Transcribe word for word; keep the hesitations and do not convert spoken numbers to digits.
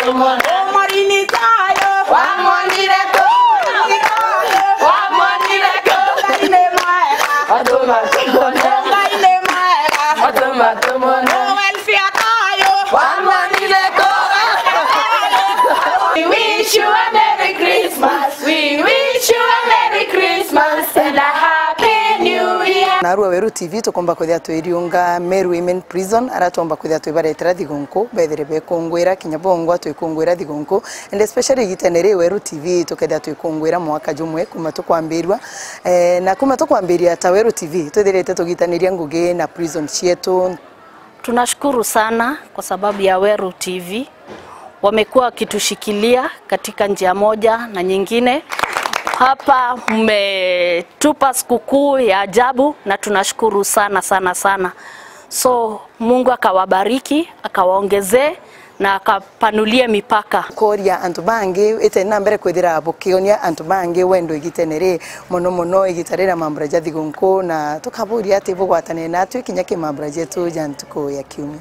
Umuri ni tayo, wamonire ku, wamonire ku, Ngai ni mwega, Ngai ni mwega, welfare tayo, wamonire ku. We wish you a Merry Christmas. We wish you a Merry Christmas and a Happy New Year. Narua Weru T V tukomba kwithia twiriunga Meru Women Prison, ara twomba kwithia twibaretera thigunku, bethire bekungwira, kinya bongwa twikungwira thigunku, and especially igitene ri Weru T V tukethia twikungwira mwaka jumwe kuma tukwambirua. Eh, na kuma tukwambiria ta Weru T V, twithirite tugitaniria ngugi na prison cietu. Tunashukuru sana kwa sababu ya Weru T V. Wamekuwa wakitushikilia katika njia moja na nyingine. Hapa mmetupa sikukuu ya ajabu na tunashukuru sana, sana, sana. So, Mungu akawabariki, akawaongezee na akapanulie mipaka. Kuria antu bangi, ite na mbere kwithira bukionia antu bangi wendo igitene ri, mono mono igita rina mambura ja thigunku, na tukaburia ati bugwatane natwi kinya ki mambura jetu ja ntuku ya kiumia.